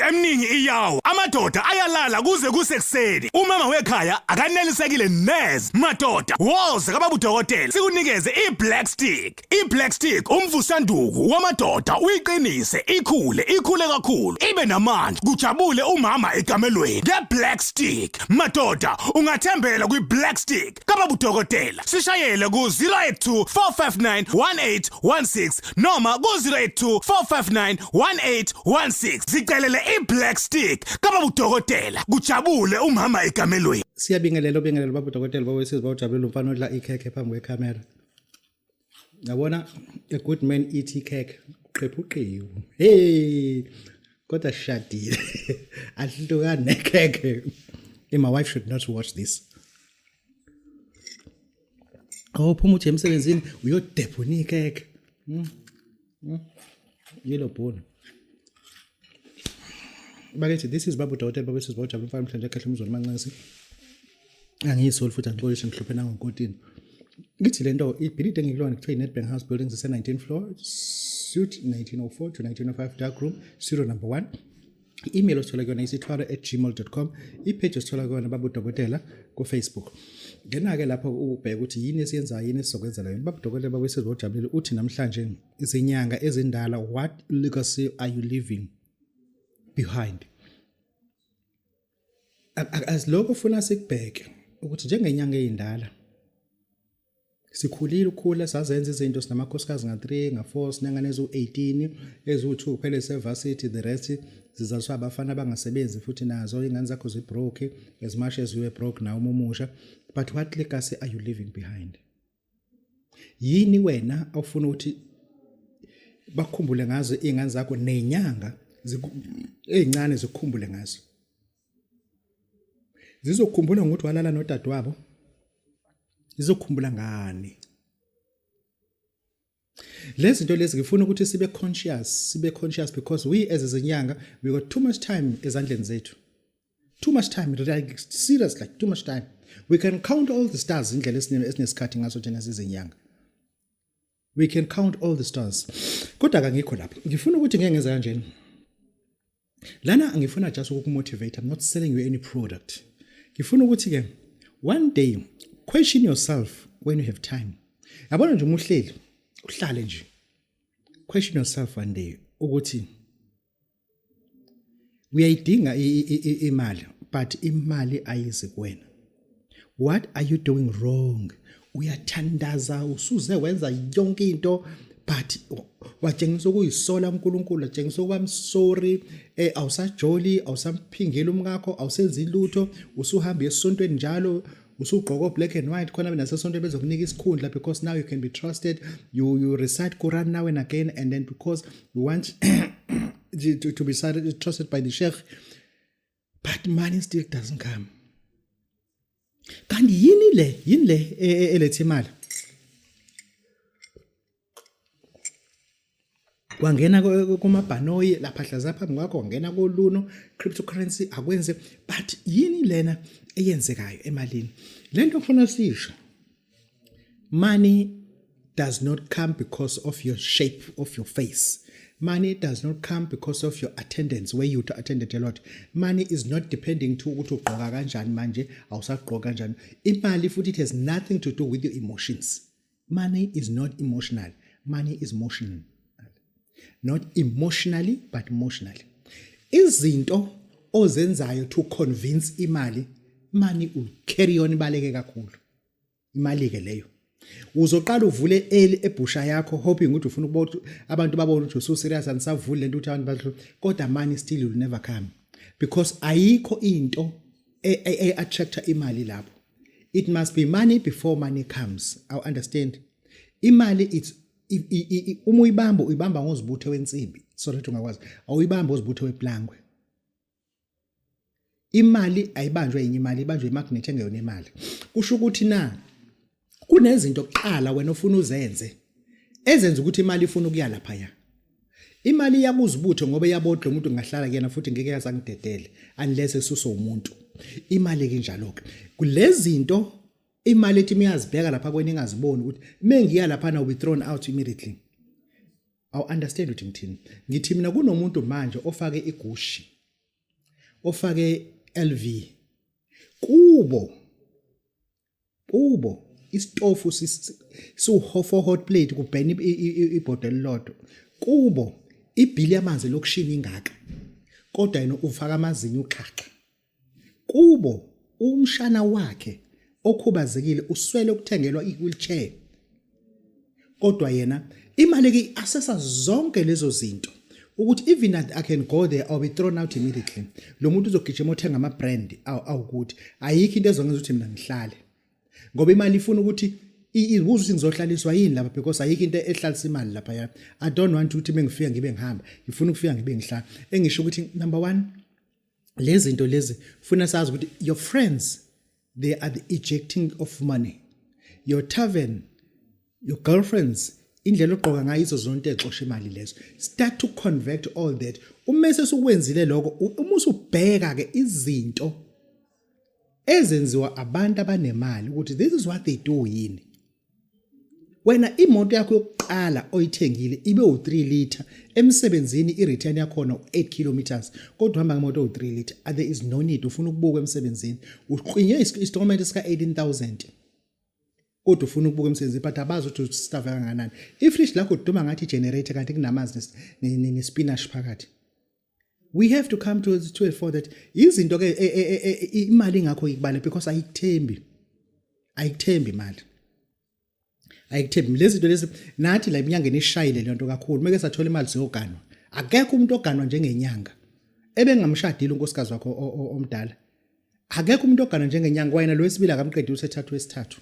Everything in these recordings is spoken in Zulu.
Eminingi iyawa, amadoda ayalala kuze kusekuseni. Umama wekhaya akanelisekile neze. Madoda, woza kababa udokotela sikunikeze i-black stick. I-black stick umvusanduku wamadoda, uyiqinise ikhule, ikhule kakhulu, ibe namandla, kujabule umama ekamelweni nge-black stick. Madoda, ungathembela kwi-black stick kababa udokotela. Sishayele ku-082 459 1816 noma ku-082 459 1816. Zicelele i-black stick kababa udokotela, kujabule umama ekamelweni. Siyabingelela, obingelela baba udokotela, baba wesizwe, bawujabulile umfana odla ikhekhe phambi kwekhamera. Yabona, a good man eat ikhekhe, qhephuqiwe. Hey, kodwa shadile. Ahlukani nekhekhe. Hey, my wife should not watch this. Oh, phuma uthi emsebenzini uyodephuna ikhekhe. Yellow bone. Bakithi, this is Babu Dokotela, Babu Sizwe, Bawujabula umfana mhlanje ekhehla umzulu mancinsi. Angiyisoli futhi angixolise, ngihluphe nangonkotini. Ngithi lento ibhilidi engikulona kuthiwa i-Nedbank House Buildings, ise-19 floor, suite 1904 to 1905, dark room, serial number 1. I-email osithola kuyona isithwalo@gmail.com. I-page osithola kuyona Babu Dokotela ku-Facebook. Ngena-ke lapho ubheke ukuthi yini esiyenzayo, yini esizokwenzela yona. Babu Dokotela, Babu Sizwe, ojabulile uthi namhlanje izinyanga ezindala, what legacy are you leaving behind? As lokho funa sikubheke ukuthi njengenyanga eyindala sikhulile, ukukhula sazenza izinto, sinamakhosikazi nga-3, nga-4, sinengane eziwu-18, eziwu-2 kuphela ese-varsity, the rest zizaliswa abafana abangasebenzi, futhi nazo iy'ngane zakho zi-broke as much as you were broke nawe uma umusha. But what legacy are you leaving behind? Yini wena awufuna ukuthi bakukhumbule ngazo iy'ngane zakho ney'nyanga ey'ncane zikukhumbule ngazo? Zizokukhumbula ngokuthi walala nodadewabo? Zizokukhumbula ngani lezi zinto lezi? Ngifuna ukuthi sibe conscious, sibe conscious, because we as izinyanga, we got too much time ezandleni zethu, too much time, like serious, like too much time. We can count all the stars, indlela esinesikhathi ngaso thina sizinyanga. We can count all the stars, kodwa kangikho lapho. Ngifuna ukuthi ngeke ngenza kanjena lana, ngifuna just ukukumotivate. I'm not selling you any product. Ngifuna ukuthi ke one day question yourself when you have time. Yabona nje, uma uhleli, uhlale nje, question yourself one day ukuthi uyayidinga imali, but imali ayizi kuwena. What are you doing wrong? Uyathandaza, usuze wenza yonke into, but watshengisa ukuyisola uNkulunkulu, watshengisa ukuba sorry, awusajoli, awusamphingeli umkakho, awusenzi lutho, usuhamba esontweni njalo, usugqoka black and white khona nasesontweni bezokunika isikhundla because now you can be trusted. You recite Quran now and again, and then because you want to be trusted by the sheikh, but money still doesn't come. Kanti yini le, yini le eletha imali? Wangena kumabhanoyi lapha, hlaza phambi kwakho, wangena koluno cryptocurrency, akwenze, but yini lena eyenzekayo emalini? Lento ngifuna sisho, money does not come because of your shape of your face. Money does not come because of your attendance, where you attended a lot. Money is not depending to ukuthi ugqoka kanjani manje, awusagqoka kanjani. Imali futhi, it has nothing to do with your emotions. Money is not emotional, money is motional. Not emotionally but emotionally. Izinto ozenzayo to convince imali, money will carry on, ibaleke kakhulu imali ke leyo. Uzoqala uvule early ebhusha yakho, hoping ukuthi ufuna ukubona ukuthi abantu babone ukuthi usu serious, anisavuli lento ukuthi abantu badlu, kodwa money still will never come because ayikho into e attracta imali lapho. It must be money before money comes. I understand imali, it's uma uyibamba, uyibamba ngozibuthe wensimbi so that ungakwazi, awuyibamba ozibuthe weplangwe. Imali ayibanjwe yenye imali, ibanjwe imagnet engeyona imali. Kusho ukuthi na kunezinto kuqala wena ofuna uzenze ezenza ukuthi imali ifuna ukuya lapha. Ya, imali iyakuzibuthe ngoba iyabodla umuntu ngahlala kuyena futhi ngeke yazangidedele unless esuswe umuntu. Imali ke njalo ke kulezi zinto, imali ethi imiyazibheka lapha kwena, ingaziboni ukuthi mengiya lapha na will be thrown out immediately. Awu understand ukuthi ngithini? Ngithi mina kunomuntu manje ofake igushi. Ofake LV kubo kubo isitofu siwu 4 hot plate, kubhena ibhodo elilodwa kubo, ibhili yamanzi lokushini ingaka, kodwa yena ufaka amazinyo uxhaxha kubo. Umshana wakhe okhubazekile uswele ukuthengelwa i-wheelchair, kodwa yena imali ke i-assessa zonke lezo zinto ukuthi even that I can go there, I'll be thrown out immediately. Lo muntu uzogijima othenga ama brand awukuthi ayikho into ezongenza ukuthi mina ngihlale, ngoba imali ifuna ukuthi ibuza ukuthi ngizohlaliswa yini lapha, because ayikho into ehlalisa imali lapha. Ya, I don't want ukuthi mengifika ngibe ngihamba, ngifuna ukufika ngibe ngihlala. Engisho ukuthi number 1, lezi zinto lezi funa sazi ukuthi your friends, they are the ejecting of money, your tavern, your girlfriends, indlela ogqoka ngayo, izo zonke exosha imali lezo. Start to convert all that. Uma sesukwenzile lokho, uma usubheka ke izinto ezenziwa abantu abanemali ukuthi this is what they do, yini wena imoto yakho yokuqala oyithengile ibe u3 liter, emsebenzini i-return yakhona u8 kilometers, kodwa uhamba ngemoto u3 liter? There is no need. Ufuna ukubuka emsebenzini, uqinye installment sika 18,000, kodwa ufuna ukubuka emsebenzini, but abazi ukuthi ustaff kangakanani. Ifridge lakho duma ngathi generator, kanti kunamanzi nespinach phakathi. We have to come to a for that izinto ke imali ingakho ikubale, because ayikuthembi, ayikuthembi imali, ayikuthembi lezi zinto lezi. Nathi la eminyangeni ishayile le nto kakhulu. Meke sathola imali siyoganwa. Akekho umuntu oganwa njengenyanga ebengamshadile unkosikazi wakho omdala. Akekho umuntu ogana njengenyanga. Wayena lo wesibili akamqedi, usethathu wesithathu,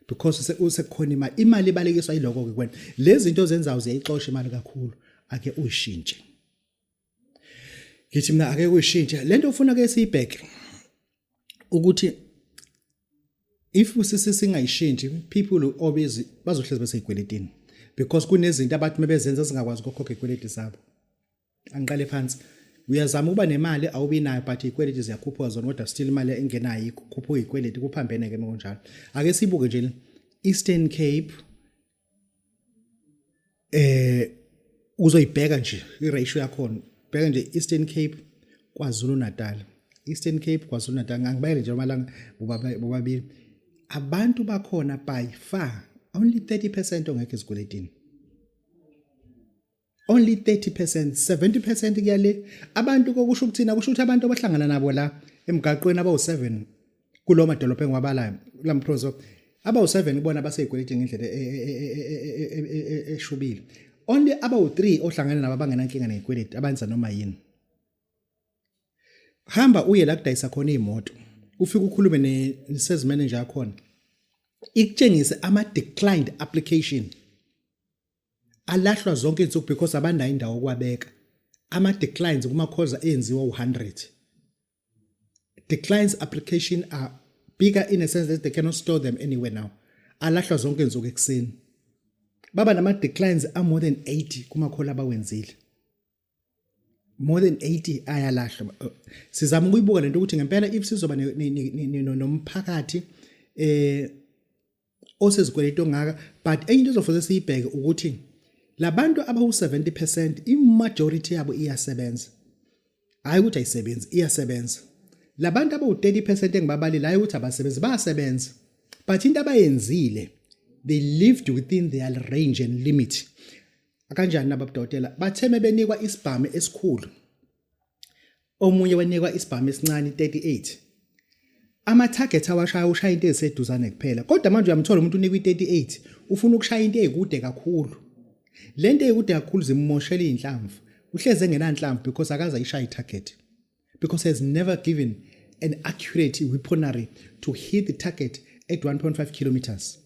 because usekukhona imali. Imali ibalekiswa yiloko ke kwena. Lezi zinto ozenzayo ziyayixosha imali kakhulu. Ake uyishintshe, ngithi mina ake uyishintshe lento. Ufuna ke siyibheke ukuthi if sisi singayishintshi, people will always bazohlezi beseyikweletini, because kunezinto abathi mebezenza zingakwazi ukukhokha ikweleti zabo. Angiqale phansi. Uyazama ukuba nemali, awubi nayo, but ikweleti ziyakhuphuka zona, kodwa still imali engenayo ikhuphuka ikweleti, kuphambene ke kanjalo. Ake sibuke nje Eastern Cape, uzoyibheka nje i-ratio yakhona. Bheka nje Eastern Cape, KwaZulu Natal, Eastern Cape, KwaZulu Natal. Ngibayele nje amalanga bobabili. Abantu bakhona by far only 30% ongekho ezikweletini, only 30%. 70% kuyale abantu. Kokusho ukuthina, kusho ukuthi abantu abahlangana nabo la emgaqweni abawu7 kulo madolobha engiwabalayo lamprozo, abawu7 kubona baseyikweletini ngendlela eshubile. Only abawu3 ohlangana nabo abangenankinga nezikweleti, abenza noma yini. Hamba uye la kudayisa khona imoto, ufike ukhulume ne-sales manager yakhona, ikutshengise ama-declined application alahlwa zonke insuku because abanayo indawo okwabeka. Ama-declines kuma-calls enziwa u-100 declines application are bigger in a sense that they cannot store them anywhere now. Alahlwa zonke insuku ekuseni, baba nama-declines a-more than 80 kuma-call abawenzile, more than 80 ayalahlwa. Sizama ukuyibuka lento ukuthi ngempela if sizoba nomphakathi osezikweletu ongaka. But enye into ezofuze siyibheke ukuthi labantu abawu 70%, i-majority yabo iyasebenza, hayi ukuthi ayisebenzi, iyasebenza. Labantu abawu 30% engibabalile, hayi ukuthi abasebenzi, bayasebenza, but into abayenzile, they lived within their range and limit. Kanjani nababudokotela batheme benikwa isibhamu esikhulu, omunye wenikwa isibhamu esincane 38, ama target awashaya, ushaya into eziseduzane kuphela. Kodwa manje uyamthola umuntu unikwa i38, ufuna ukushaya into ezikude kakhulu. Lento eyikude kakhulu zimmoshela izinhlamvu, uhleze engenanhlamvu because akaze ayishaya i-target, because has never given an accurate weaponry to hit the target at 1.5 kilometers.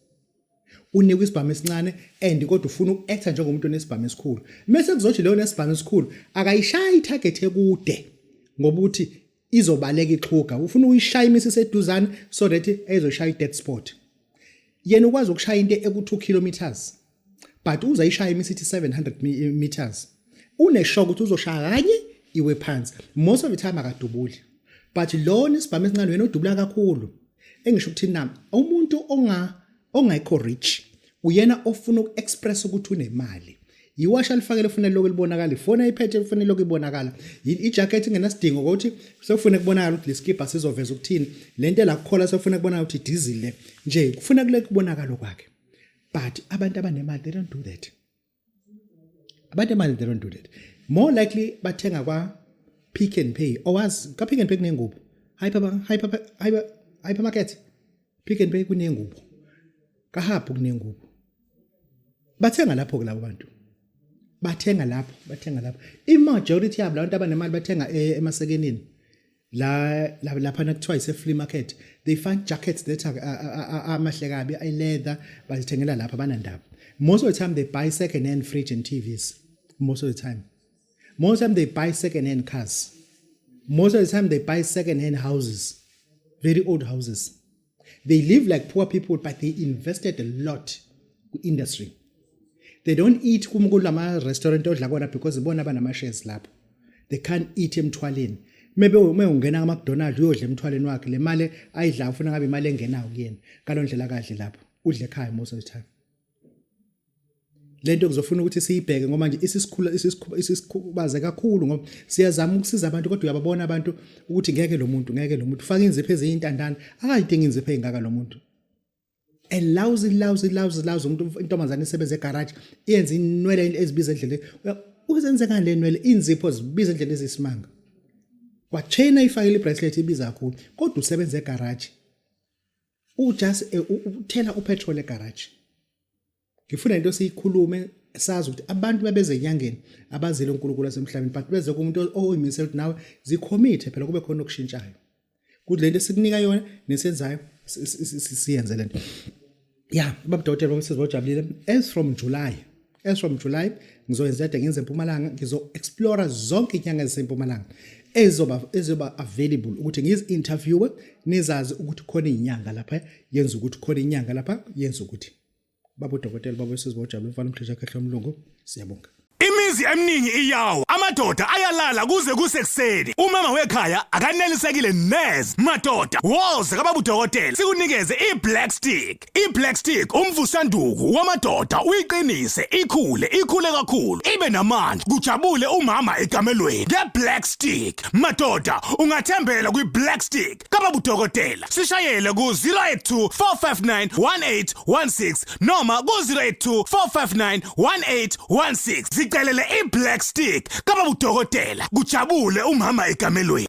Unikwa isibhamu esincane and kodwa ufuna uku-acta njengomuntu onesibhamu esikhulu. Mase kuzothi leyo nesibhamu esikhulu akayishayi i-target ekude, ngoba uthi izobaleka ixhuga. Ufuna ukuyishaya imisi iseduzane so that ezoshaya i-dead spot. Yena ukwazi ukushaya into eku-2 kilometers, but uzayishaya imisi ithi 700 meters. Uneshock ukuthi uzoshaya kanye iwe phansi. Most of the time akadubuli, but lona isibhamu esincane wena udubula kakhulu. Engisho ukuthi na umuntu ongekho rich uyena ofuna uku-express ukuthi unemali. Iwasha alifakele ufuna lokho libonakala, ifoni ayiphethe ufuna lokho ibonakala. Ijacket ingenasidingo ukuthi sekufuna kubonakala ukuthi lesikibha sizoveza ukuthini. Lento la kukhola sekufuna kubonakala ukuthi diesel le. Nje kufuna kule kubonakala kwakhe. But abantu abanemali, they don't do that. Abantu emali, they don't do that. More likely bathenga kwa Pick and Pay. Owazi ka Pick and Pay kunengubo. Hyper hyper hyper hypermarket. Pick and Pay kunengubo. KaHub kunengubo. Bathenga lapho ke labo bantu. Bathenga lapho, bathenga lapho. I-majority yabo labantu abanemali bathenga emasekenini. La lapha kuthiwa ise flea market. They find jackets that are amahle kabi, i leather, bazithengela lapha, banandaba. Most of the time they buy second hand fridge and TVs. Most of the time. Most of the time they buy second hand cars. Most of the time they buy second hand houses. Very old houses. They live like poor people, but they invested a lot industry. They don't eat kulama restaurant odla kona because bona banama shares lapho. They can't eat emthwaleni. Maybe uma ungena kuma McDonald's uyodla emthwaleni wakhe, le mali ayidla ufuna ngabe imali engenayo kuyena. Ngalondlela kahle lapho. Udle ekhaya most of the time. Lento kuzofuna ukuthi siyibheke ngoba manje isisikhula isisikhubaze kakhulu, ngoba siyazama ukusiza abantu kodwa uyababona abantu ukuthi ngeke lo muntu, ngeke lo muntu ufake inzipho eziyintandane, akayidingi inzipho ezingaka lo muntu. A lousy, lousy, lousy, lousy umuntu, intombazane isebenza egarage, iyenza inwele ezibiza endleleni. Uzenze ngale nwele, inzipho zibiza endlela ezisimanga. Kwa-chain ifakile, ibracelet ibiza kakhulu, kodwa usebenza egarage, ujust uthela upetrol egarage. Ngifuna into siyikhulume, sazi ukuthi abantu babeze enyangeni abazile uNkulunkulu asemhlabeni, but beze kumuntu oyimisela ukuthi nawe zikhomithe phela kube khona okushintshayo kuthi lento esikunika yona nesenzayo siyenze lento. Ya, baba dokotela, baba sizojabulile. As from July ngizoyenza kade ngenze eMpumalanga, ngizo explore zonke inyanga ezisempumalanga ezoba available ukuthi ngizi interview, nizazi ukuthi khona inyanga lapha yenza ukuthi, khona inyanga lapha yenza ukuthi. Baba udokotela, baba sizojabula, mfana umthisha khehla umlungu, siyabonga. Imizi eminingi iyawo, amadoda ayalala kuze kusekuseni, umama wekhaya akanelisekile neze. Madoda, woza kababa udokotela sikunikeze i-Black Stick. I-Black Stick umvusanduku wamadoda, uyiqinise, ikhule, ikhule kakhulu, ibe namandla, kujabule umama ekamelweni nge-Black Stick. Madoda, ungathembela kwi-Black Stick kababa udokotela. Sishayele ku-082 459 1816 noma ku-082 459 1816. Zicelele i-Black Stick kababa udokotela, kujabule umama ekamelweni.